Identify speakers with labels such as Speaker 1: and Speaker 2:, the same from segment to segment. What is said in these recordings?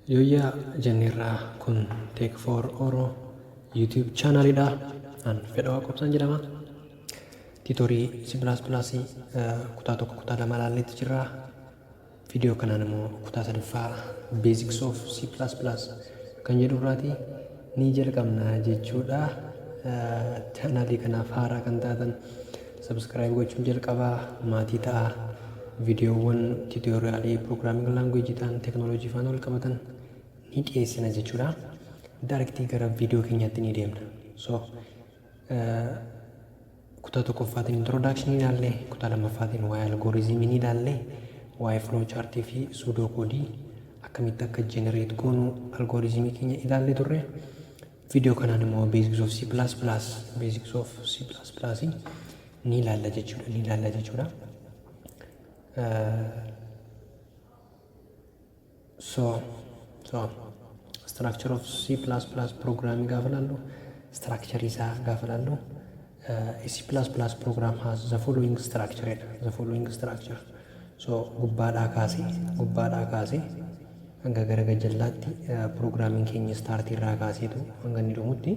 Speaker 1: Yooyyaa jenneerraa, kun Tech for Oro YouTube channelidha. An Fedha Waaqobsaan jedhama. Tutorial C++ kutaa 1, kutaa 2 ilaalleetti jirra. Viidiyoo kanaan immoo kutaa sadaffaa Basics of C++ kan jedhu irraati ni jalqabna jechuudha. Channelii kanaaf haaraa kan taatan subscribe gochuun jalqabaa maatii ta'a. Viidiyoowwan tutorialii programming language ta'an, teknooloojii faana wal qabatan ni dhiyeessina jechuudha. Directii gara viidiyoo keenyaatti ni deemna. So kutaa tokkoffaatiin introduction ilaalle, kutaa lammaffaatiin waa'ee algorithmii ni ilaalle, waa'ee flow chartii fi pseudo codeii akkamitti akka generate goonu algorithmii keenya ilaalle turre. Viidiyoo kanaan immoo basics of C++, basics of C++ ni ilaalla jechuudha, ni ilaalla jechuudha. So structure of C++ programming gaafa ilaallu, structure isaa gaafa ilaallu, a C++ program has the following structure jedha, the following structure. So gubbaadhaa kaasee hanga gara gajjallaatti, programming keenya startii irraa kaaseetu hanga inni dhumutti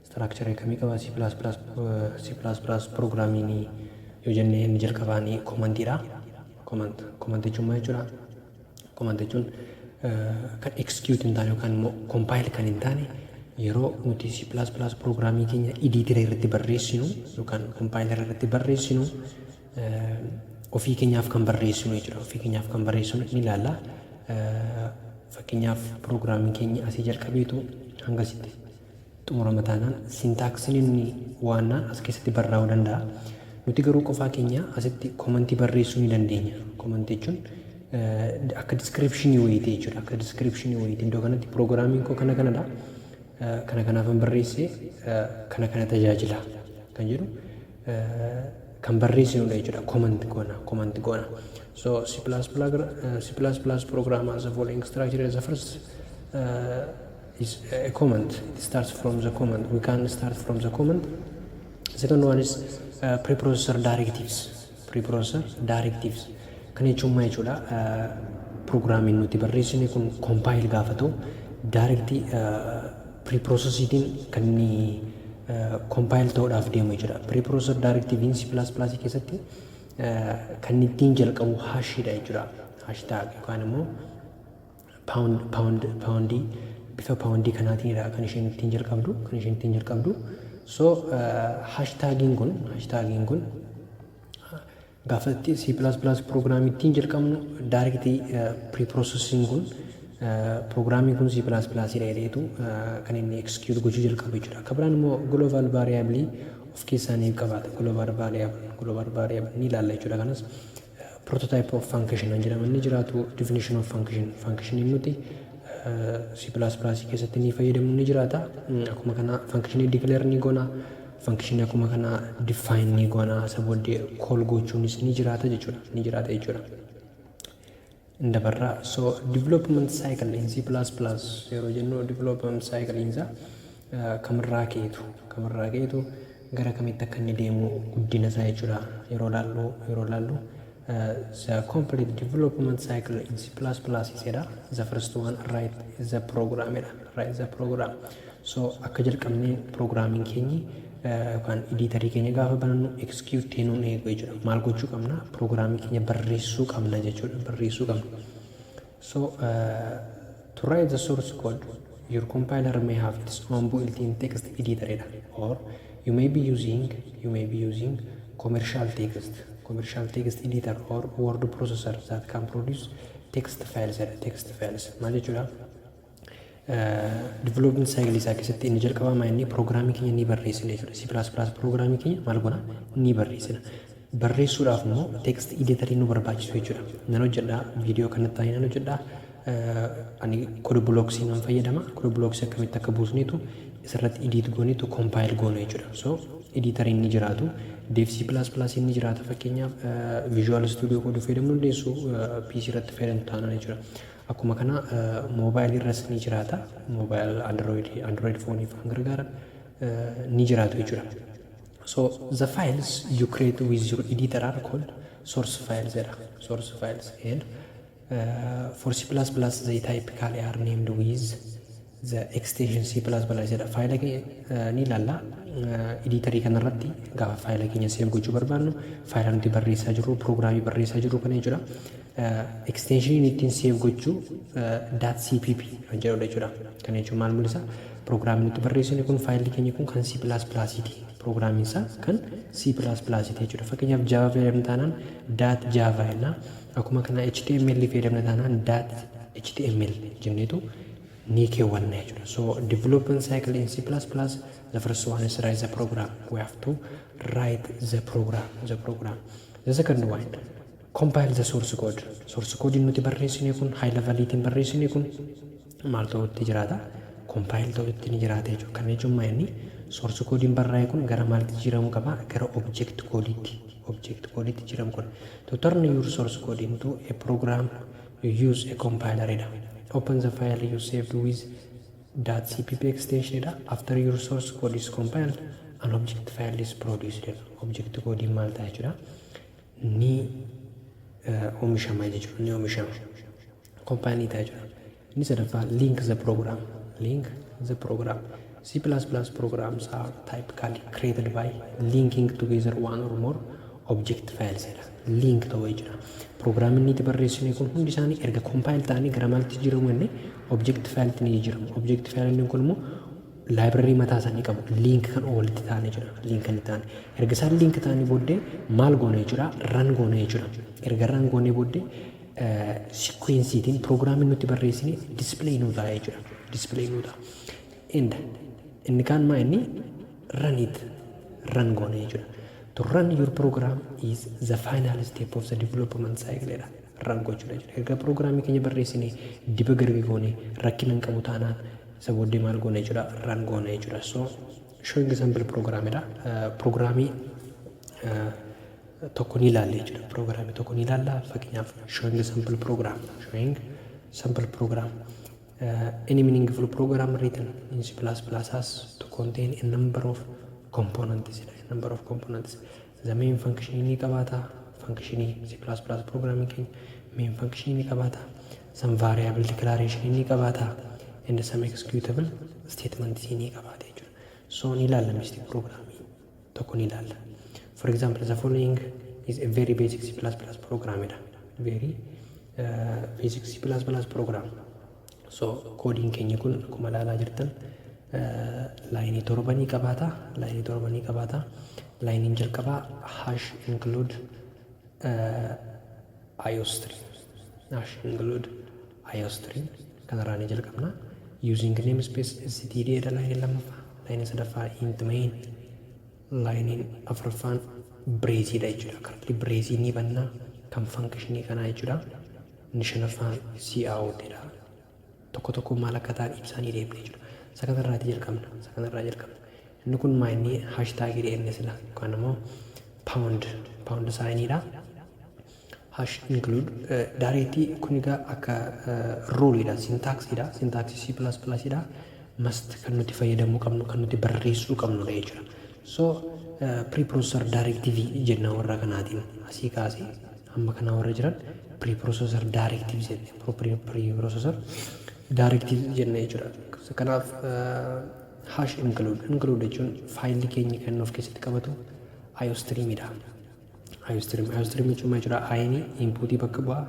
Speaker 1: structure kamii qaba C++, C++ programming yoo jennee, inni jalqabaanii commentiidha. Comment, comment jechuun maal jechuudha? Comment jechuun kan execute hin taane yookaan immoo compile kan hin taane, yeroo nuti C++ programming keenya editor irratti barreessinu yookaan compiler irratti barreessinu, ofii keenyaaf kan barreessinu jechuudha. Ofii keenyaaf kan barreessinu ni ilaalla. Fakkeenyaaf, programming keenya asii jalqabeetu hanga asitti xumurama taanaan, syntaxiin inni waannaan as keessatti barraa'uu danda'a. Nuti garuu qofaa keenya asitti commentii barreessuu ni dandeenya. Commentii jechuun akka descriptionii wayitii jechuudha. Akka descriptionii wayitii iddoo kanatti programiin koo kana kanadha. Kana kanaafan barreesse, kana kana tajaajila kan jedhu kan barreessinudha jechuudha. Comment goona, comment goona. So C++, C++ program has the following structure. The first is a comment. It starts from the comment. We can start from the comment. Second one is preprocessor directives. Preprocessor directives. Kana jechuun maal jechuudha? Programiin nuti barreessine kun compile gaafa ta'u, directii preprocessiitiin kan inni compile ta'uudhaaf deemu jechuudha. Preprocessor directiveiin C++ keessatti kan ittiin jalqabu hashiidha jechuudha. Hashtag yookaan immoo pound, pound, poundii, bifa poundii kanaatiinidha kan isheen ittiin jalqabdu, kan isheen ittiin jalqabdu. So hashtagiin kun gaafa itti C++ programii ittiin jalqabnu, directii preprocessing kun programiin kun C++ dha jedheetu kan inni execute gochuu jalqabu jechuudha. Akka biraan immoo global variable of keessaa ni qabaata. Global variable, global variable ni ilaalla jechuudha. Kanas prototype of function kan jedhaman ni jiraatu. Definition of function, function nuti C++ keessatti ni fayyadamu ni jiraata. Akkuma kana function declare ni goona. Function akkuma kana define ni goona. Isa booddee call gochuunis ni jiraata jechuudha. Ni jiraata jechuudha. Dabarraa, so development cycle in C++ yeroo jennu, development cycle isaa kamirraa ka'eetu gara kamitti akka inni deemu, guddina isaa jechuudha. Yeroo laallu, the complete development cycle in C++ is jedha. The first one, write the program jedha, write the program. So akka jalqabnee programiin keenyi yookaan editorii keenya gaafa banannu, execute nuun eegu jechuudha. Maal gochuu qabna? Programii keenya barreessuu qabna jechuudha. Barreessuu qabna. So to write the source code, your compiler may have its own built-in text editor jedha. Or you may be using commercial text editor or word processor that can produce text files jedha. Text files maal jechuudha? Development cycle isaa keessatti inni jalqabaa maa inni programii keenya ni barreessina jechuudha. C++ programii keenya maal goona? Ni barreessina. Barreessuudhaaf immoo text editorii nu barbaachisu jechuudha. Nan hojjedhaa, viidiyoo kanatti taa'ee nan hojjedhaa. Ani Code Blocksii nan fayyadama. Code Blocksii akkamitti akka buusneetu isarratti edit gooneetu compile goonu jechuudha. So editoriin ni jiraatu. Dev C++ ni jiraata, fakkeenyaaf Visual Studio Code fayyadamuu dandeessu PC irratti fayyadamtu taanaan jechuudha. Akkuma kana mobile irras ni jiraata. Mobile Android phoneiif kan gargaaran ni jiraatu jechuudha. So the files you create with your editor are called source files jedha. Source files and For C++, they typically are named with the extension C++ jedha. Faayila keenya ni ilaalla. Editorii kanarratti gaafa faayila keenya save gochuu barbaannu, faayila nuti barreessaa jirru, piroogiraamii barreessaa jirru kana jechuudha. Extensioniin ittiin save gochuu .cpp kan jedhudha jechuudha. Kana jechuun maal mul'isa? Piroogiraamii nuti barreessine kun, faayilli keenya kun kan C++ ti. Piroogiraamiin isaa kan C++ ti jechuudha. Fakkeenyaaf, Java fayyadamna taanaan .java jenna. Akkuma kana HTML fayyadamna taanaan .html jenneetu ni keewwanna jechuudha. So development cycle in C++, the first one is write the program. We have to write the program. The program. The second one, compile the source code. Source code nuti barreessine kun, high leveliitiin barreessine kun, maal ta'utti jiraata? Compile ta'utti ni jiraata jechuudha. Kana jechuun maal? Inni source codeiin barraa'e kun gara maalitti jijjiiramuu qaba? Gara object codeiitti. Object codeiitti jijjiiramu kun. To turn your source code into a program, you use a compiler jedha. Open the file you saved with .cpp extension jedha. After your source code is compiled, an object file is produced jedha. Object codeiin maal ta'a jechuudha? Ni oomishama jechuudha. Ni oomishama. Compile ni ta'a jechuudha. Inni sadaffaa, link the program. Link the program. C++ programs are typically created by linking together one or more object files jedha. Link ta'uu jechuudha. Piroogiraamiin nuti barreessine kun hundi isaanii erga compile ta'anii gara maalitti jijjiiramu jennee? Object filetti ni jijjiiramu. Object file kun immoo library mataa isaanii qabu. Link kan walitti ta'anii jechuudha. Link kan ta'an. Erga isaan link ta'anii booddee maal goone jechuudha? Run goone jechuudha. Erga run goonee booddee sequenceiitiin piroogiraamiin nuti barreessine display nuu ta'a jechuudha. Display nuu ta'a. And inni kaan maa inni? Run it, run goone jechuudha. To run your program is the final step of the development cycle jedha. Run gochuudha jechuudha. Erga piroogiraamii keenya barreessine, debug erga goone, rakkina hin qabu taanaan, isa booddee maal goone jechuudha? Run goone jechuudha. So showing example programidha. Piroogiraamii tokko ni ilaalla jechuudha. Piroogiraamii tokko ni ilaalla. Fakkeenyaaf, showing sample program. Showing sample program. Any meaningful program written in C++ has to contain a number of components. A number of components. The main function ni qabaata. Functionii C++ programming keenya main function ni qabaata. Some variable declaration ni qabaata. And some executable statement ni qabaata jechuudha. So ni ilaalla, misti programming tokko ni ilaalla. For example, the following is a very basic C++ program dha. Very basic C++ program. So koodiin keenya kun akkuma ilaalaa jirtan lineii 7 ni qabaata. Lineii 7 ni qabaata. Lineiin jalqabaa #include iostream. #include iostream kanarraa ni jalqabna. Using namespace std dha lineiin lammaffaa. Lineiin sadaffaa int main. Lineiin afuraffaan braceiidha jechuudha. Curly braceii ni bannaa kan functionii kanaa jechuudha. Inni shanaffaan coutidha. Tokko tokko maal akka ta'an ibsaanii deemne jechuudha. Isa kanarraati jalqabna. Isa kanarraa jalqabna. Inni kun maa inni? Hashtagii dhiyeenye sila yookaan immoo pound signiidha. #include directii kun egaa akka ruleiidha, syntaxiidha, syntaxii C plus plusiidha. Must kan nuti fayyadamuu qabnu, kan nuti barreessuu qabnudha jechuudha. So preprocessor directive jenna. Warra kanaatiin asii kaasee hamma kanaa warra jiran preprocessor directive jenne, preprocessor directive jenna jechuudha. Kanaaf #include, include jechuun faayilli keenya kan of keessatti qabatu iostreamidha. Iostream, iostream jechuun maal jechuudha? I'n inputii bakka bu'a,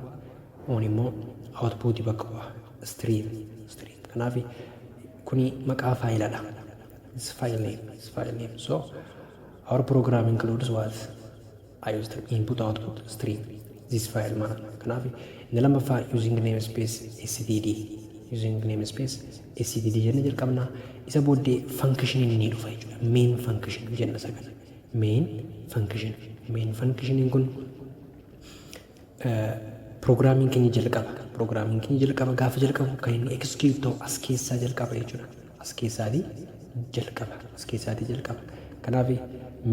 Speaker 1: O'n immoo outputii bakka bu'a. Stream, stream. Kanaaf kuni maqaa faayiladha. This file name, this file name. So our program includes what? Iostream, input output stream. This file ማለት ነው. Kanaaf inni lammaffaa using namespace std, using namespace std jenne jalqabna. Isa booddee function ni dhufa jechuudha. Main function jenna isa kana. Main function. Main functioniin kun piroogiraamiin keenya jalqaba. Piroogiraamiin keenya jalqaba gaafa jalqabu kan inni execute ta'u as keessaa jalqaba jechuudha. As keessaatii jalqaba. As keessaatii jalqaba. Kanaaf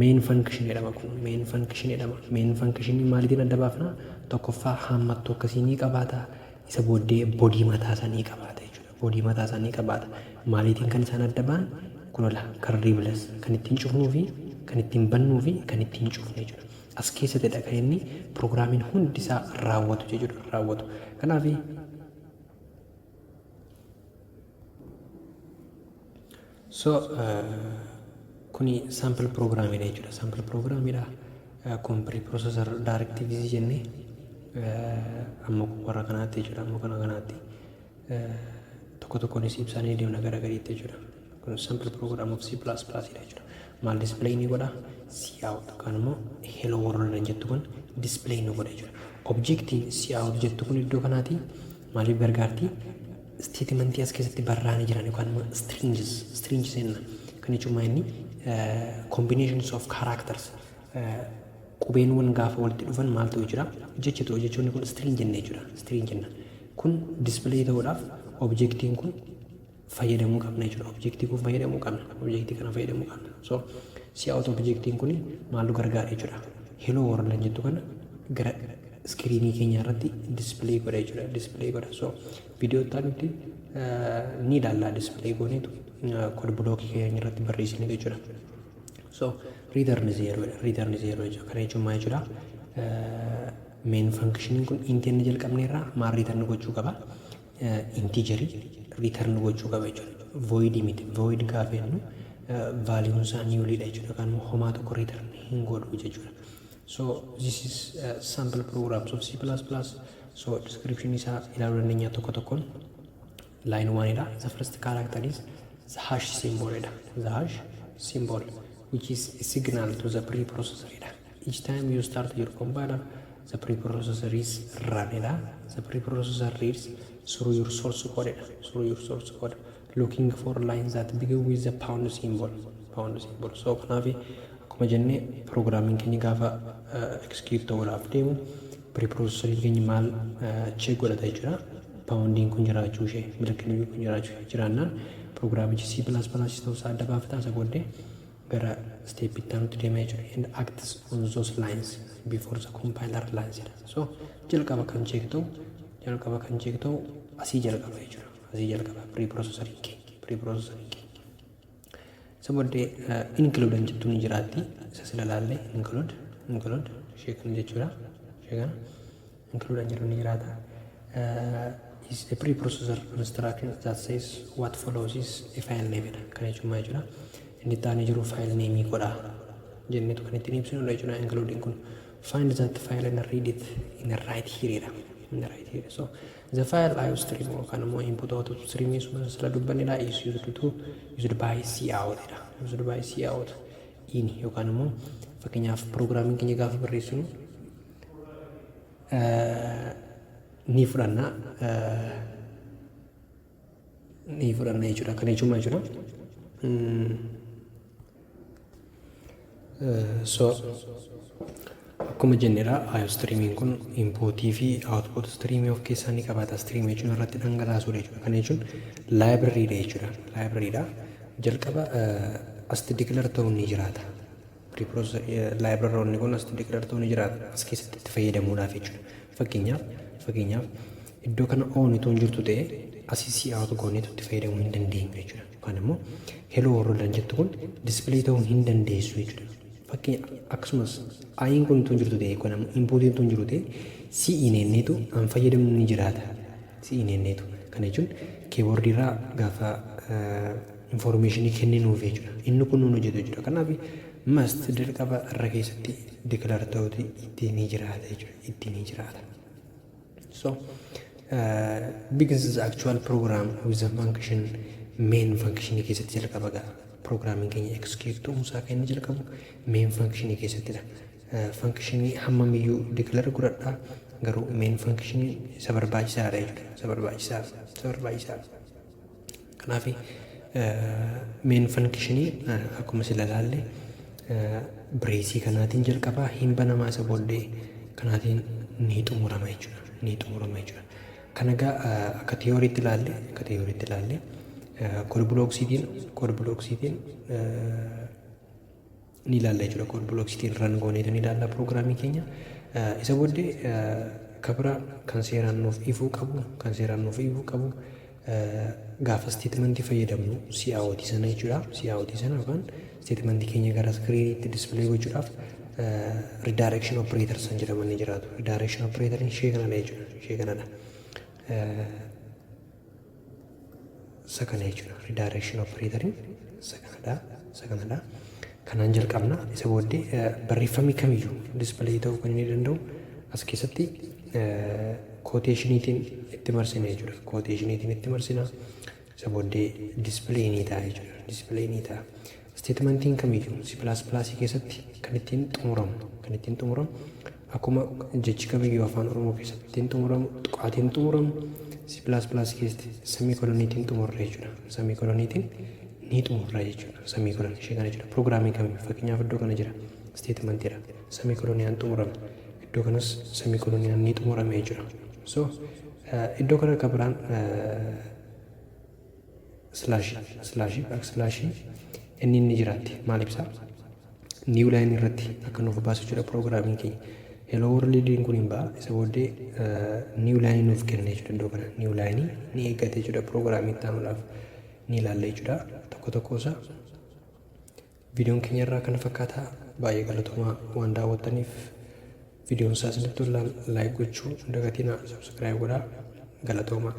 Speaker 1: main function jedhama kun. Main function jedhama. Main function maaliitiin adda baafna? Tokkoffaa, haammattoo akkasii ni qabaata. Isa booddee bodyii mataa isaa ni qabaata jechuudha. Bodyii mataa isaa ni qabaata. Maaliitiin kan isaan adda ba'an? Kunola curly brace kan ittiin cufnuu fi kan ittiin bannuu fi kan ittiin cufnu jechuudha. As keessattidha kan inni piroogiraamiin hundi isaa raawwatu jechuudha, raawwatu. Kanaaf so kuni sample piroogiraamiidha jechuudha. Sample piroogiraamiidha. Kun preprocessor directives jennee amma warra kanaatti jechuudha. Amma kana kanaatti tokko tokkonis ibsanii deemna gara gadiitti jechuudha. Kun sample program of C++ dha jechuudha. Maal display ni godha? Cout yookaan immoo "hello world" jettu kun display ni godha jechuudha. Objectiin cout jettu kun iddoo kanaati maaliif gargaarti? Statementii as keessatti barraa'anii jiran yookaan immoo strings jenna. Kan jechuun maa inni combinations of characters, qubeenwwan gaafa walitti dhufan maal ta'u jira? Jecha ta'u. Jechoonni kun string jenna jechuudha. String jenna. Kun display ta'uudhaaf objectiin kun fayyadamuu qabna jechuudha. Objectii kun fayyadamuu qabna. Objectii kana fayyadamuu qabna. So cout objectiin kun maal nu gargaara jechuudha? "Hello world" jettu kana gara screenii keenya irratti display godha jechuudha. Display godha. So viidiyoo itti aanutti ni ilaalla, display gooneetu code blockii keenya irratti barreessine jechuudha. So return zero, return zero jechuudha. Kana jechuun maal jechuudha? Main functioniin kun intii inni jalqabne irraa maal return gochuu qaba? Integerii return gochuu qaba jechuudha. Void miti. Void gaafa jennu valueun isaa nulliidha jechuudha. Yookaan immoo homaa tokko return hin godhu jechuudha. So this is sample programs of C++. So description isaa ilaaluu dandeenya tokko tokkoon. Line one dha. The first character is the hash symbol dha. The hash symbol, which is a signal to the preprocessor dha. Each time you start your compiler, the preprocessor is run dha. The preprocessor reads through your source code dha. Through your source code, looking for lines that begin with the pound symbol. Pound symbol. So kanaaf akkuma jennee piroogiraamiin keenya gaafa execute ta'uudhaaf deemu preprocessoriin keenya maal check godhata jechuudha? Poundiin kun jiraachuu ishee, milikinni kun jiraachuu ishee jiraannaan piroogiraamichi C++ ta'uu isaa adda baafata. Isa booddee gara step itti aanutti deema jechuudha. And acts on those lines before the compiler lines jedha. So jalqaba kan check ta'u asii jalqaba jechuudha. Asii jalqaba preprocessoriin keenya. Preprocessoriin keenya. Isa booddee include jettuun ni jiraatti. Isa sila laallee include ishee kana jechuudha. Ishee kana include jedhu ni jiraata. Is a preprocessor instruction that says what follows is a file name dha. Kana jechuun maal jechuudha? Inni itti aanee jiru file name godha jenneetu kan ittiin ibsinudha jechuudha. Including kun find that file and read it in the right here dha. In the right here. So the file iostream yookaan immoo input output stream suma sila dubbannedha, is used by cout dha. Used by cout in yookaan immoo fakkeenyaaf piroogiraamiin keenya gaafa barreessinu ni fudhanna jechuudha. Kana jechuun maal jechuudha? So akkuma jennedha, iostreamiin kun inputii fi output streamii of keessaa ni qabaata. Streamii jechuun irratti dhangalaasuudha jechuudha. Kana jechuun libraryidha jechuudha. Libraryidha. Jalqaba asitti declare ta'uun ni jiraata. Libraryonni kun asitti declare ta'uun ni jiraata. As keessatti itti fayyadamuudhaaf jechuudha. Fakkeenyaaf iddoo kana oon itoo hin jirtu ta'e asii cout gooneetu itti fayyadamuu hin dandeenyu jechuudha. Yookaan immoo "hello world" jettu kun display ta'uu hin dandeessu jechuudha. Fakkeenya akkasumas i'n kun itoo hin jirtu ta'e yookaan immoo inputiin itoo hin jiru ta'e cin enneetu an fayyadamnu ni jiraata. Cin enneetu kana jechuun keyboardii irraa gaafa informationii kenninuuf jechuudha. Inni kun nuun hojjetu jechuudha. Kanaaf must dirqama irra keessatti declare ta'uuti itti ni jiraata jechuudha. Itti ni jiraata. So begins the actual program with the function main. Function keessatti jalqaba ga'a. Programmiin keenya execute ta'uusaa kan inni jalqabu main function keessattidha. Functionii hammamiyyuu declare godhadhaa, garuu main function isa barbaachisaadha jechuudha. Isa barbaachisaadha. Isa barbaachisaadha. Kanaaf main functionii akkuma sila ilaalle braceii kanaatiin jalqabaa hin banamaa, isa booddee kanaatiin ni xumurama jechuudha. Ni xumurama jechuudha. Kana egaa akka theoryitti ilaalle code blocksiitiin ni ilaalla jechuudha. Code blocksiitiin run gooneetu ni ilaalla piroogiraamii keenya. Isa booddee kabira kan seeraan nuuf ifuu qabu gaafa statementii fayyadamnu coutii sana jechuudha. Coutii sana yookaan statementii keenya gara screeniitti display gochuudhaaf Redirection operators kan jedhaman ni jiraatu. Redirection operatoriin ishee kanadha jechuudha. Ishee kanadha. Isa kana jechuudha. Redirection operatoriin isa kanadha. Isa kanadha. Kanaan jalqabna. Isa booddee barreeffamni kamiyyuu display ta'uu kan inni danda'u as keessatti quotationiitiin itti marsina jechuudha. Quotationiitiin itti marsina. Isa booddee display ni ta'a jechuudha. Display ni ta'a. Statementiin kamiyyuu C++ keessatti kan ittiin xumuramu akkuma jechi kamiyyuu Afaan Oromoo keessatti ittiin xumuramu tuqaatiin xumuramu, C++ keessatti semicoloniitiin xumurra jechuudha. Semicoloniitiin ni xumurra jechuudha. Semicolon ishee kana jechuudha. Piroogiraamii kamiyyuu, fakkeenyaaf, iddoo kana jira, statementiidha. Semicoloniidhaan xumurame. Iddoo kanas semicoloniidhaan ni xumurame jechuudha. So iddoo kana kan biraan slashii slashii back slashii inni jiraatti maal ibsaa? New line irratti akka nuuf baasu jechuudha piroogiraamiin keenya. Hello worldiin kun hin ba'a, isa booddee new line nuuf kenna jechuudha. Iddoo kana new line ni eeggate jechuudha. Piroogiraamii itti aanuudhaaf ni ilaalla jechuudha. Tokko tokko isaa viidiyoon keenya irraa kana fakkaata. Baay'ee galatoomaa waan daawwattaniif. Viidiyoon isaa isinitti tolaan like gochuu hin dagatinaa, subscribe godhaa. Galatoomaa.